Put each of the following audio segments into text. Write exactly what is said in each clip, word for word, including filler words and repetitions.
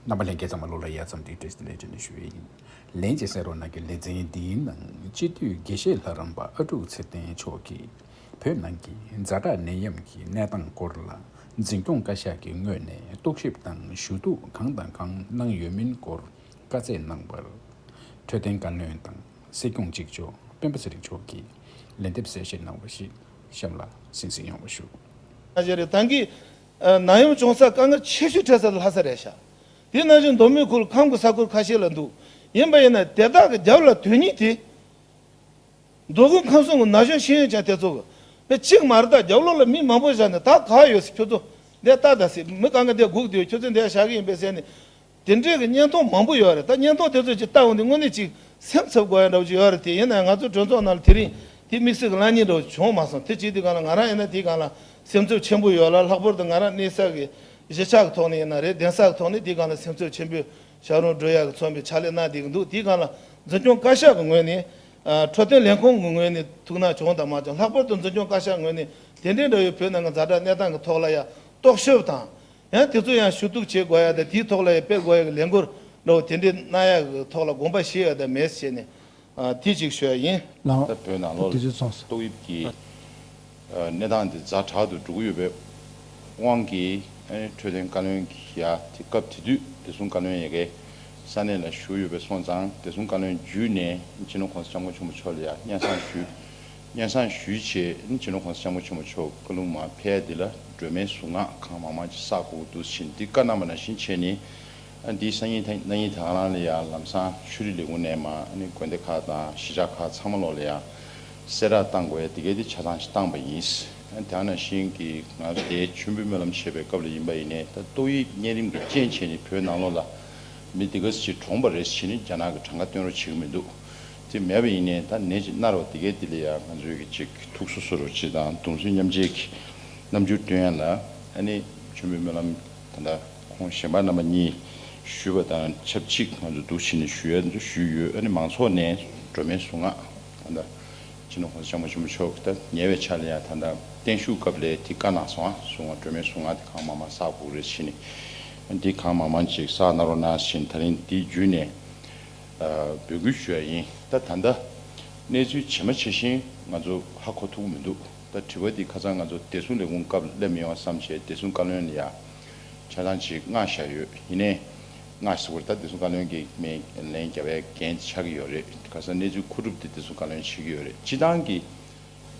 རྣམ་པ་ལྷན་རྒྱས་ཚང་མ་ལོ་ལ་ཡ་ཙམ་དེ་བཀྲ་ཤིས་བདེ་ལེགས་བཀྲ་ཤིས་བདེ་ལེགས་ཞུ་ཡི་ཡིན། ལན་གཅིག་གསན་རོགས་གནང་གི། ལེ་ཚན་འདིའི་ནང་སྤྱི་འཐུས་དགེ་བཤེས་ལྷ་རམས་པ་ཨ་ཀྲུག་ཚེ་བརྟན་མཆོག་གིས་བོད་ནང་གི་ཛ་དྲག་ནད་ཡམས་ཀྱི་གནས་སྟངས་སྐོར་ལ་འཛིན་སྐྱོང་བཀའ་ཤག་གི་ངོས་ནས་རྟོག་ཞིབ་དང་ཞུ་གཏུག་གང་དང་གང་གནང་ཡོད་མིན་སྐོར་བཀའ་སྩལ་གནང་བར། འཕྲོད་བསྟེན་བཀའ་བློན་དང་སྲིད་སྐྱོང་གཅིག་ལྕོགས་སྤེན་པ་ཚེ་རིང་མཆོག་གིས་ལན་འདེབས་གསལ་བཤད་གནང་བ་ཞིག་གཤམ་ལ་གསན་གཟིགས་ཡོང་བ་ཞུ། ཨ་ཅེ་རེད། ད་གིན་ཨ་ནད་ཡམས་བྱུང་ས་དཀའ་ངལ་ཆེ་ཤོས་འཕྲད་ས་དེ་ལྷ་ས་རེད་ཤག་དེ་ནང་བཞིན་མདོ་སྨད་ཁུལ་ཁམས་ཀྱི་ས་ཁུལ་ཁ་ཤས་ལ་འདུག་ཡིན་པ་ཡིན་ན་དེ་དག་གི་རྒྱབ་ལ་དོན་སྙིང་དེ། མདོ་དབུས་ཁམས་གསུམ་གྱི་ན་གཞོན་ཤེས་ཡོན་ཅན་དེ་ཚོ་གི་དཔེ་གཅིག་མ་རེད། ད་རྒྱབ་ལོགས་ལ་མི་མང་པོ་བཞག་ནས་ད་ག་ཡོད་ཟེར། ཁྱོད་ཚོ་འདི་ལྟ་ད་ཟེར། མི་གང་ག་འདི་སྒུག་བསྡད་ཡོད། ཁྱོད་ཚོ་འདི་བཞག་གི་ཡིན་པས་ཟེར་ནས། དེ་འདྲའི་གི་བརྙན་ཐུང་མང་པོ་ཡོད་རེད། ད་བརྙན་ཐུང་དེ་ཚོ་ཅིག་ལྟ་འོང་དུས་དངོས་གནས་ཅིག་སེམས་འཚབ་དགོས་ཡ་འདྲ་བོ་ཅིག་ཡོད་རེད། དེ་ཡིན་ན་ང་ཚོ་གྲོས་ཚོགས་ནང་ལ་དེ་རིང་དེ་དམིགས་བསལ་གྱི་གླེང་སྙིང་འདྲ་བོ་བྱུང་མ་སོང་། དེ་བྱེད་དུས་སྒང་ལ་ང་རང་ཡིན་ན་དེའི་སྒང་ལ་སེམས་འཚབ་ཆེན་པོ་ཡོད་ལ། ལྷག་པར་དུ་ང་རང་གནས་ས་གི་གཞིས་ཆགས་ཀྱི་ཐོག་ནས་ཡིན་ན་རེད། གདན་ས་གི་ཐོག་ནས་དེའི་སྒང་ལ་སེམས་འཚབ་ཆེན་པོས་ཞབས་རོམ་སྒྲུབ་ཡག་གི་མཚོན་པའི་ཕྱག་ལས་གནང་བསྡད་ཀྱི་འདུག་དེའི་སྒང་ལ་འཛིན་སྐྱོང་བཀའ་ཤག་གི་ངོས་ནས་ཨ་འཕྲོད་བསྟེན་ལས་ཁུངས་ཀྱི་ངོས་ནས་ཐུགས་སྣང་བྱུང་དང་མ་བྱུང་། ལྷག་པར་དུ་འཛིན་སྐྱོང་བཀའ་ཤག་ངོས་ནས་དེ་འདྲའི་འདྲ་བའི་བོད་ནང་གི་ཛ་དྲག་གནས་སྟངས་ཀྱི་ཐོག་ལ་ཡང་རྟོག་ཞིབ་དང་། ཡང་དེ་ཚོ་ཡང་ཞུ་གཏུག་བྱེད་དགོས་ཡ་དང་། དེའི་ཐོག་ལ་ཡང་སྤེལ་དགོས་ཡ་གི་ལས་འགུལ་འདྲ་བོ་དེ་འདྲའི་གནང་ཡ་གི་ཐོག་ལ་དགོངས་པ་བཞེས་ཡ་དང་མེད་ཟེར་ནས། ཨ་དེ་གཅིག་ཞུ་ཡ་ཡིན། ལགས། ད་བོད་ནང་ལོགས་དུས་ཚོད་ཚང་སོང་། ཏོག་དབྱིབས་ཀྱི་ཨ་གནས་སྟངས་དེ་ཛ་དྲག་ཏུ་འགྲོ་གི་ཡོད་པའི་དབང་གིས། ཨ་ནི་འཕྲོད་བསྟེན་བཀའ་བློན་གྱིས་ཡ་དེ་སྐབས་དེ་དུས་བདེ་སྲུང་བཀའ་བློན་ཡ་གི་ས་གནས་ལ་བཞུགས་ཡོད་པའི་སོང་ཙང་། བདེ་སྲུང་བཀའ་བློན་བརྒྱུད་ནས་སྤྱི་ནོར་༸གོང་ས་༸སྐྱབས་མགོན་ཆེན་པོ་མཆོག་ལ་ཡ་སྙན་སེང་ཞུས། སྙན་སེང་ཞུས་བྱས། སྤྱི་ནོར་༸གོང་ས་༸སྐྱབས་མགོན་ཆེན་པོ་མཆོག་བཀའ་ལུང་མར་ཕེབས་ཡ་འདི་ལ་སྒྲོལ་མའི་གཟུངས་སྔགས་གང་མང་མང་ཅིག་བསགས་དགོས་འདུག་ཟེར་འདི་བཀའ་གནང་བ་ནང་བཞིན་བྱས་ནས། ཨ་འདིའི་སང་ཉིན་ད་གནངས་ཉིན་ད་ག་རང་ལ་ཡང་ལམ་སང་ཆོས་རིག་ལས་ཁུངས་ནས་མར་ཨ་ནི་དགོན་སྡེ་ཁག་དང་གཞིས་ཆགས་ཁག་ཚང་མ་ལོག་ལ་ཡང་གསལ་བསྒྲགས་བཏང་དགོས་ཡ་དེ་གའི་དེ་ཆ་ཚང་ཞིག་བཏང་པ་ཡིན། ཨ་ནི་དེ་ནང་བཞིན་གྱི་ང་དེ་མཆོད་འབུལ་སྨོན་ལམ་བྱེད་པའི་སྐབས་ལ་ཡིན་པ་ཡིན་ནའི། ད་ཏོག་དབྱིབས་གཉན་རིམས་ཀྱི་རྐྱེན་བྱས་ནས་བོད་ནང་ལོགས་ལ་མི་དེ་ག་ཚོད་ཅིག་གྲོངས་པ་རེད་ཟེར་ནས་རྒྱ་ནག་གིས་གྲངས་ཀ་སྟོན་རོགས་བྱེད་ཀྱི་མི་འདུག་དེ་མེད་པ་ཡིན་ནའི་ད་ནད་ཅིག་ན་རོགས་དེ་གའི་དེ་ལ་ཡང་ང་ཚོའི་གི་ཅིག་ཐུགས་སུ་གསོ་རོགས་ཅིག་དང་གདུང་སེམས་མཉམ་སྐྱེད་ཀྱི་རྣམ་འགྱུར་སྟོན་ཡ་ལ། ཨ་ནི་མཆོད་འབུལ་སྨོན་ལམ་ད་ལྟ་ཁོང་གཞན་པ་རྣམ་པ་གཉིས་ཞུས་པ་དང་ཆབས་ཅིག་ང་ཚོ་འདུག་བྱས་ནས་ཞུ་ཡ་འདུག་ཞུས་ཡོད། ཨ་ནི་མང་ཚོགས་ནས་སྒྲོལ་མའི་གཟུངས་སྔགས་ད་ལྟ་སྤྱི་ནོར་༸གོང་ས་༸སྐྱབས་མགོན་ཆེན་པོ་མཆོག་ད་ཉེ་བའི་ཆར་ལ་ཡང་ད་ལྟ་བརྟན་བཞུགས་སྐབས་ལ་དེ་བཀའ་གནང་སོང་། ཨ་གཟུངས་སྔགས་སྒྲོལ་མའི་གཟུངས་སྔགས་དེ་གང་མང་མང་བསགས་དགོས་རེད་ཟེར་ནས། ཨ་འདི་གང་མང་མང་ཅིག་བསགས་གནང་རོགས་གནང་ཟེར་ནས་ད་རིང་འདི་བརྒྱུད་ནས་ཨ་འབོད་སྐུལ་ཞུ་ཡ་ཡིན། ད་ད་ལྟ་གནས་ཚུལ་ཇི་མ་ཇི་བཞིན་ང་ཚོ་ཧ་གོ་ཐུབ་ཀྱི་མི་འདུག་ད་དྲི་བ་འདི་ཁ་སང་ང་ཚོ་བདེ་སྲུང་ལས་ཁུངས་སྐབས་སླེབས་མི་ཡོང་བསམ་བྱས། བདེ་སྲུང་བཀའ་བློན་ལ་ཡ་ཆ་ཚང་ཅིག་མངགས་བཞག་ཡོད། ཡིན་ནའི་མངགས་ཟེར་བར་ད་བདེ་སྲུང་བཀའ་བློན་གྱིས་མི་ལན་རྒྱབ་པའི་འགན་ཆགས་ཀྱི་ཡོད་རེད། ཁ་སང་གནས་ཚུལ་མཁོ་སྒྲུབ་དེ་བདེ་སྲུང་བཀའ་བློན་བྱེད་ཀྱི་ཡོད་རེད། སྤྱི་བཏང་གི་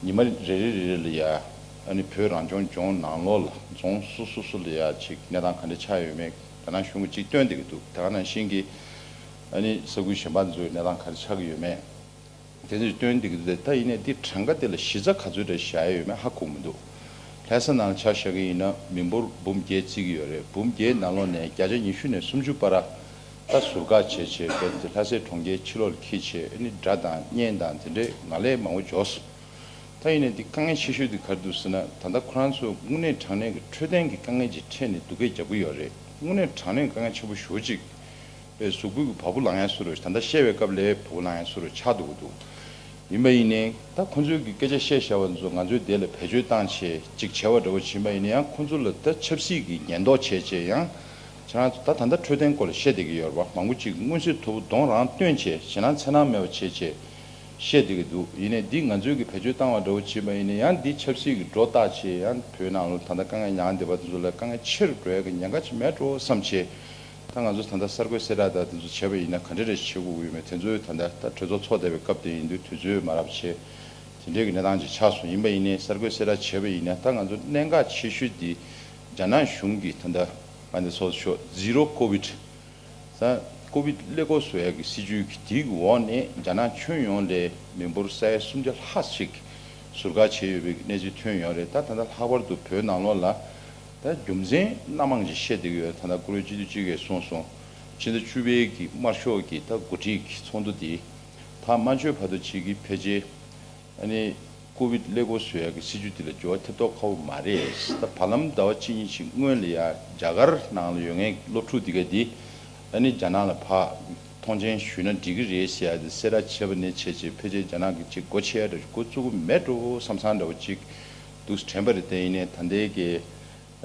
ཉི་མ་རེ་རེ་རེ་རེ་ལ་ཡ་ཨ་ནི་བོད་རང་སྐྱོང་ལྗོངས་ནང་ལོགས་ལ་རྫོང་སོ་སོ་སོ་ལ་ཡ་ཅིག་གནས་སྟངས་ག་འདྲ་ཆགས་ཡོད་མེད་རྒྱ་ནག་གཞུང་གིས་ཅིག་སྟོན་བསྡད་ཀྱི་འདུག་དེ་ག་ནང་བཞིན་གྱི་ཨ་ནི་ས་ཁུལ་གཞན་པ་ཚོའི་གནས་སྟངས་ག་རེ་ཆགས་ཀྱི་ཡོད་མེད་དེ་ཚོ་སྟོན་བསྡད་ཀྱི་འདུག་ད་ཡིན་ནའི་འདི་གྲངས་ཀ་དེ་ལ་གཞི་རྩ་ག་ཚོད་རེ་བཞག་ཡོད་མེད་ཧ་གོ་མི་འདུག་ལྷ་ས་ནང་ལ་ཆ་བཞག་གི་ཡིན་ན་མི་འབོར་འབུམ་བརྒྱད་བརྩི་གི་ཡོད་རེད། འབུམ་བརྒྱད་ནང་ལོགས་ནས་བརྒྱ་ཆ་ཉི་ཤུ་ནས་སུམ་ཅུ་བར་ད་ཟུར་བཀག་བྱས་བྱས། དཔེར་ན་ལྷ་སའི་གྲོང་ཁྱེར་ཕྱི་ལོགས་ལ་འཁྱེར་བྱས། ཨ་ནི་དགྲ་དང་གཉེན་དང་དེ་འདྲའི་ངན་ལས་མང་པོ་འབྱོར་སོང་། ད་ཡིན་ནའི་འདི་དཀའ་ངལ་ཆེ་ཤོས་འདི་ག་རེ་འདུག་ཟེར་ན། ད་ལྟ་ཁོ་རང་ཚོ་དངོས་གནས་དྲང་གནས་ཀྱི་འཕྲོད་བསྟེན་གྱི་དཀའ་ངལ་ཅིག་འཕྲད་ནས་སྡུག་སྐད་རྒྱབ་ཀྱི་ཡོད་རེད། དངོས་གནས་དྲང་གནས་དཀའ་ངལ་ཆེན་པོ་ཞེ་པོ་ཅིག་པའི་གཟུགས་པོའི་གི་བ་སྤུ་ལངས་ཡ་བཟོ་འདྲ། ད་ལྟ་བཤད་པའི་སྐབས་ལ་བ་སྤུ་ལངས་ཡ་བཟོ་འདྲ་ཆགས་འདུག་གི་འདུག་ཡིན་པ་ཡིན་ནའི་ད་ཁོ་ཚོས་ཀྱི་སྐད་ཆ་བཤད་བཞག་པ་ཚོ་ང་ཚོས་དེ་ལ་བེད་སྤྱོད་བཏང་བྱས་ཅིག་བྱས་པ་འདྲ་བོ་ཕྱིན་པ་ཡིན་ན། ཡང་ཁོ་ཚོ་ལ་ད་ཆབ་སྲིད་ཀྱི་ཉེན་རྟོག་བྱས་བྱས། ཡང་ཁྱེད་རང་ཚོ་ད་ད་ལྟ་འཕྲོད་བསྟེན་སྐོར་ལ་བཤད་བསྡད་ཀྱི་ཡོད་རེད་པ། མང་པོ་ཅིག་མངོན་གསལ་དོད་པོ་གདོང་རང་སྟོན་བྱས། ཞེད་སྣང་འཚེར་སྣང་མེད་པ་བྱས་བྱས་བཤད་བསྡད་ཀྱི་འདུག་ཡིན་ནའི་འདི་ང་ཚོས་ཀྱི་བེད་སྤྱོད་བཏང་བ་འདྲ་བོ་བྱས་པ་ཡིན་ན། ཡང་འདི་ཆབ་སྲིད་ཀྱི་སྒྲོ་བཏགས་བྱས། ཡང་བོད་ནང་ལ་ད་ལྟ་དཀའ་ངལ་མྱངས་བསྡད་པ་དེ་ཚོ་ལ་དཀའ་ངལ་ཆེ་རུ་འགྲོ་ཡ་གི་ཉེན་ཁ་ཅིག་མེད་འགྲོ་བསམ་བྱས། ད་ང་ཚོ་ད་ལྟ་གསར་འགོད་གསལ་བསྒྲགས་དང་དེ་ཚོ་བྱས་པ་ཡིན་ན་ག་འདྲ་རེ་བྱེད་དགོས་ཀྱི་ཡོད་མེད། དེ་ཚོའི་ད་ལྟ་ད་གྲོས་ཚོགས་ཚོགས་བསྡད་པའི་སྐབས་དེ་ཡིན་དུས་དུས་ཚོད་མ་རབས་བྱས། དེ་འདྲའི་གི་གནས་སྟངས་ཅིག་ཆགས་སོང་། ཡིན་པ་ཡིན་ནའི་གསར་འགོད་གསལ་བསྒྲགས་བྱས་པ་ཡིན་ན། ད་ང་ཚོ་གནད་འགག་ཆེ་ཤོས་འདི་རྒྱ་ནག་གཞུང་གིས་ད་ལྟ་ང་འདི་ཚོ་ཤོག་ཛི་རོ་ཀོ་བིད། ད་ཀོ་བིད་ཀླད་ཀོར་བཟོ་ཡ་གི་སྲིད་ཇུས་ཀྱི་དེའི་གི་འོག་ནས་རྒྱ་ནག་ཁྱོན་ཡོངས་ལས་མི་འབོར་ས་ཡ་སུམ་བརྒྱ་ལྷག་ཅིག་ཟུར་བཀག་བྱས་ཡོད་པའི་གནས་ཚུལ་ཐོན་ཡོད་རེད། ད་ད་ལྟ་ལྷག་པར་དུ་བོད་ནང་ལོགས་ལ་ད་རྒྱུ་མཚན་སྣ་མང་ཅིག་བཤད་བསྡད་ཀྱི་ཡོད། ད་ལྟ་བཀུར་འོས་སྤྱི་འཐུས་གཅིག་གིས་གསུངས་སོང་། ཕྱི་ཟླ་བཅུ་པའི་གི་དམར་ཤོག་གི་ད་འགོ་ཁྲིད་ཀྱི་ཚོགས་འདུ་དེ་ད་མ་འཇོན་བར་དུ་ཅིག་གི་ཕལ་ཆེར་ཨ་ནི་ཀོ་བིད་ཀླད་ཀོར་བཟོ་ཡ་གི་སྲིད་ཇུས་དེ་ལ་འགྱུར་བ་ཐེབས་མདོག་ཁ་པོ་མ་རེད། ད་བར་ལམ་ཟླ་བ་གཅིག་གཉིས་ཅིག་སྔོན་ལ་ཡ་རྒྱ་གར་ནང་ལ་ཡོད་མཁན་སློབ་ཕྲུག་དེ་ག་དེ་ཨ་ནི་རྒྱ་ནག་ལ་ཕར་ཐོངས་མཆན་ཞུས་ན་འགྲིག་གི་རེད་ཟེར་ཡ་དེ་གསལ་བསྒྲགས་བྱས་པ་ནས་བྱས་བྱས་ཕལ་ཆེར་རྒྱ་ནག་གིས་ཅིག་སྒོ་ཕྱེ་ཡ་འདྲ་འགོ་བཙུགས་གི་མེད་འགྲོ་བསམ་བསམ་འདྲ་བོ་ཅིག་འདུག་དྲན་པ་རེད། དེ་ཡིན་ནའི་ད་ལྟའི་གི་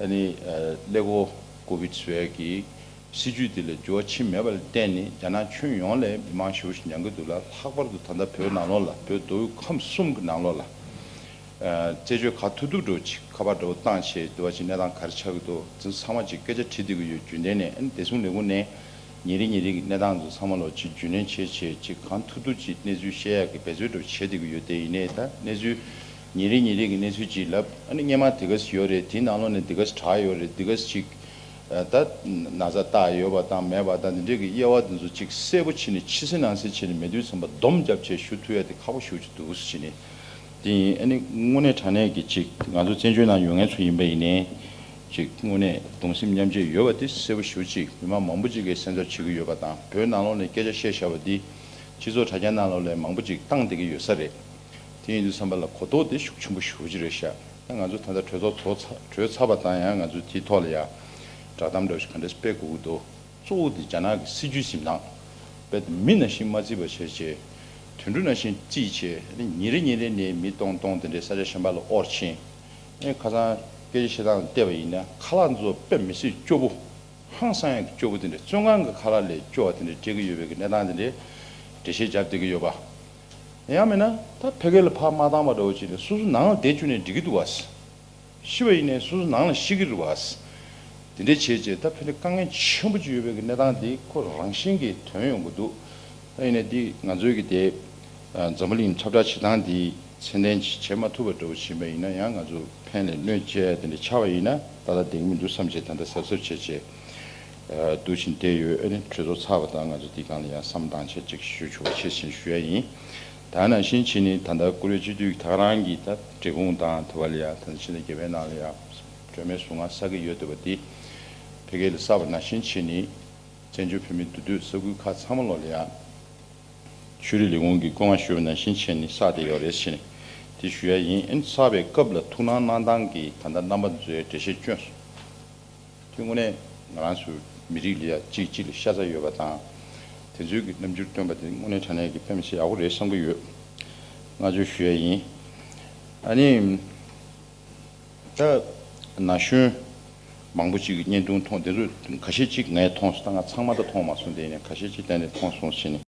ཨ་ནི་ཀླད་ཀོར་ཀོ་བིད་བཟོ་ཡ་གི་ སྲིད་ཇུས་དེ་ལ་འགྱུར་བ་ཕྱིན་མེད་པ་ལ་བརྟེན་ནས་རྒྱ་ནག་ཁྱོན་ཡོངས་ལ་མི་མང་ཞེ་པོ་ཞིག་མྱང་གི་འདུག་ལ། ལྷག་པར་དུ་ད་ལྟ་བོད་ནང་ལོགས་ལ། བོད་མདོ་དབུས་ཁམས་གསུམ་གྱི་ནང་ལོགས་ལ། ཨ། རྩད་གཅོད་ག་ཐུབ་ཐུབ་འདྲ་བོ་ཅིག་ཁ་པར་འདྲ་བོ་བཏང་བྱས་འདུག་པ་ཅིག་གནས་སྟངས་ག་རེ་ཆགས་ཀྱི་འདུག་དེ་ཚང་མ་ཅིག་སྐད་ཆ་དྲིས་བསྡད་ཀྱི་ཡོད། རྒྱུན་ལྡན་ནས། ཨ་ནི་བདེ་སྲུང་ལས་ཁུངས་ནས་ཉིན་རེ་ཉིན་རེ་གི་གནས་སྟངས་ཚོ་ཚང་མ་ལོག་ཅིག་རྒྱུན་ལེན་བྱས་བྱས་ཅིག་གང་ཐུབ་ཐུབ་ཅིག་གནས་ཚུལ་བཤད་ཡག་གི་འབད་རྩོལ་འདྲ་བོ་བྱས་བསྡད་ཀྱི་ཡོད། དེ་ཡིན་ནའི་ད་གནས་ཚུལ་ཉིན་རེ་ཉིན་རེ་གི་གནས་ཚུལ་ཅིག་ལབ། ཨ་ནི་སྔོན་མ་དེ་ག་ཙམ་ཡོད་རེད། དེའི་ནང་ལོགས་ནས་དེ་ག་ཙམ་དྲག་ཡོད་རེད། དེ་ག་ཙམ་ཅིག་ད་ན་ཚ་བཏགས་ཡོད་པ་དང་མེད་པ་དང་དེ་འདྲས་ཀྱི་དབྱེ་བ་དེ་ཚོ་ཅིག་གསལ་པོ་བྱས་ནས་ཕྱི་གསལ་ནང་གསལ་བྱས་ནས་མེད་དུས་ཙམ་པ་སྡོམ་བརྒྱབ་བྱས་ཞུ་ཐུབ་ཡ་དེ་ཁག་པོ་ཞེ་པོ་ཅིག་འདུག་ཟེར་བྱས་ནས། དེ་ཡིན། ཨ་ནི་དངོས་གནས་དྲང་གནས་ཀྱི་ཅིག་ང་ཚོ་བཙན་བྱོལ་ནང་ཡོད་མཁན་ཚོ་ཡིན་པ་ཡིན་ནའི་ཅིག་དངོས་གནས་གདུང་སེམས་མཉམ་སྐྱེད་ཡོད་པ་དེ་གསལ་པོ་ཞེ་པོ་ཅིག་མི་མང་མང་པོ་ཅིག་གིས་སེམས་འཚབ་བྱེད་ཀྱི་ཡོད་པ་དང་། བོད་ནང་ལོགས་ནས་སྐད་ཆ་བཤད་བཞག་པ་འདི་སྤྱི་ཚོགས་དྲ་རྒྱ་ནང་ལོགས་ལ་མང་པོ་ཅིག་བཏང་བསྡད་ཀྱི་ཡོད་ས་རེད། དེ་ཡིན་དུས་ཙམ་པ་ལ་གོ་རྟོགས་དེ་ཤུགས་ཆེན་པོ་ཞེ་པོ་ཅིག་རེད་ཤག་ད་ང་ཚོ་ད་ལྟ་གྲོས་ཚོགས་ཚོགས་ཚར། གྲོལ་ཚར་བ་དང་ཡང་ང་ཚོ་དེའི་ཐོག་ལ་ཡང་བསྒྲགས་གཏམ་འདྲ་བོ་ཞིག་ག་འདྲས་སྤེལ་དགོས་ཀྱི་འདུག་གཙོ་བོ་དེ་རྒྱ་ནག་གི་སྲིད་ཇུས་འཛིན་སྟངས། རྦད་དེ་མི་ནང་བཞིན་མ་བརྩིས་པ་བྱས་བྱས། དུད་འགྲོ་ནང་བཞིན་བརྩིས་བྱས། ཨ་ནི་ཉིན་རེ་ཉིན་རེ་ནས་མི་སྟོང་སྟོང་དེ་འདྲའི་ས་ཆ་གཞན་པ་ལ་དབོར་ཕྱིན། ཨ་ནི་ཁ་སང་སྐད་ཆ་བཤད་སྟངས་ལ་བལྟས་པ་ཡིན་ན་ཁ་ལག་ཚོ་དཔེ་མི་སྲིད་སྐྱོ་པོ། ཧང་སང་ཡག་གི་སྐྱོ་པོ་དེ་འདྲ། བཙོན་ཁང་གི་ཁ་ལག་ལས་སྐྱོ་བ་དེ་འདྲ་སྤྲད་ཀྱི་ཡོད་པའི་གི་གནས་སྟངས་དེ་འདྲའི་འགྲེལ་བཤད་བརྒྱབ་བསྡད་ཀྱི་ཡོད་པ། ཡང་མིན་ན་ད་ཕ་གི་ལ་ཕར་མ་བཏང་བ་འདྲ་བོ་ཅིག་ནས་སོ་སོ་ནང་ལ་བསྡད་བཅུག་ནས་འགྲིག་གི་འདུག་བ། ཤི་བ་ཡིན་ནའི་སོ་སོ་ནང་ལ་ཤི་གི་རེད་བ། དེ་འདྲའི་བྱས་བྱས་ད་ཕ་གི་དཀའ་ངལ་ཆེན་པོ་ཅིག་ཡོད་པའི་གི་གནས་སྟངས་དེ་ཁོ་རང་བཞིན་གྱིས་ཐོན་ཡོང་གི་འདུག་ད་ཡིན་ནའི་འདི་ང་ཚོའི་གི་དེ་འཛམ་བུ་གླིང་ཁྱབ་བསྒྲགས་བྱེད་སྟངས་དེ་ཚད་ལྡན་ཅིག་བྱེད་མ་ཐུབ་པ་འདྲ་བོ་ཕྱིན་པ་ཡིན་ན་ཡང་ང་ཚོ་ཕན་ལས་གནོད་བྱས་དེ་འདྲ་ཆགས་པ་ཡིན་ན་ད་ལྟ་བསྡད་ཀྱི་མི་འདུག་བསམ་བྱས་ད་ལྟ་གཟབ་གཟབ་བྱས་བྱས། ཨ། འདུག་བཞིན་བསྡད་ཡོད། ཨ་ནི་གྲོས་ཚོགས་ཚར་བ་དང་ང་ཚོ་འདི་སྒང་ལ་ཡང་བསམ་བློ་བཏང་བྱས་ཅིག་ཞུ་ཆོག་པ་བྱེད་བཞིན་ཞུ་ཡ་ཡིན། ད་ནང་བཞིན་བྱས་ནས་ད་ལྟ་བཀུར་འོས་སྤྱི་འཐུས་ད་ག་རང་གི་ད་འབྲས་སྤུངས་དང་དེ་བ་ལ་ཡ་ད་ཕྱི་ཟླ་བརྒྱད་པའི་ནང་ལ་ཡ་སྒྲོལ་མའི་གཟུངས་སྔགས་བསགས་ཀྱི་ཡོད་འདུག་པ། འདི་ཕ་གི་ལ་བསགས་པ་ནང་བཞིན་བྱས་ནས་བཙན་བྱོལ་བོད་མི་འདུས་སྡོད་ས་ཁུལ་ཁག་ཚང་མ་ལོག་ལ་ཡ་ཆོས་རིག་ལས་ཁུངས་ཀྱིས་བཀའ་མངགས་ཞུས་པ་ནང་བཞིན་བྱས་ནས་བསགས་བསྡད་ཡོད་རེད་ཟེར་ནས་དེ་ཞུ་ཡ་ཡིན། ཨ་ནི་བསགས་པའི་སྐབས་ལ་ཐུགས་སྣང་གནང་སྟངས་ཀྱི་ད་ལྟ་རྣམ་པ་ཚོའི་འགྲེལ་བཤད་བསྐྱོན་སོང་། དེ་དངོས་གནས་ང་རང་ཚོའི་མི་རིགས་ལ་ཡ་གཅིག་གཅིག་ལ་ཤ་ཚ་ཡོད་པ་དང་། དེ་ཚོའི་གི་རྣམ་འགྱུར་སྟོན་པ་དེ་དངོས་གནས་དྲང་གནས་ཀྱི་དཔེ་མི་སྲིད་ཡག་པོ་རེད་བསམ་གྱི་ཡོད། བསྔགས་བརྗོད་ཞུ་ཡ་ཡིན། ཨ་ནི། ད་ན་གཞོན་མང་པོ་ཅིག་གི་བརྙན་ཐུང་མཐོང་། དེ་ཚོ་ཁ་ཤས་ཅིག་ངས་མཐོང་སོང་། ད་ང་ཚང་མ་ད་མཐོང་མ་སོང་། དེ་ཡིན་ནའི་ཁ་ཤས་ཅིག་གཏན་ནས་མཐོང་སོང་ཟེར་ནས།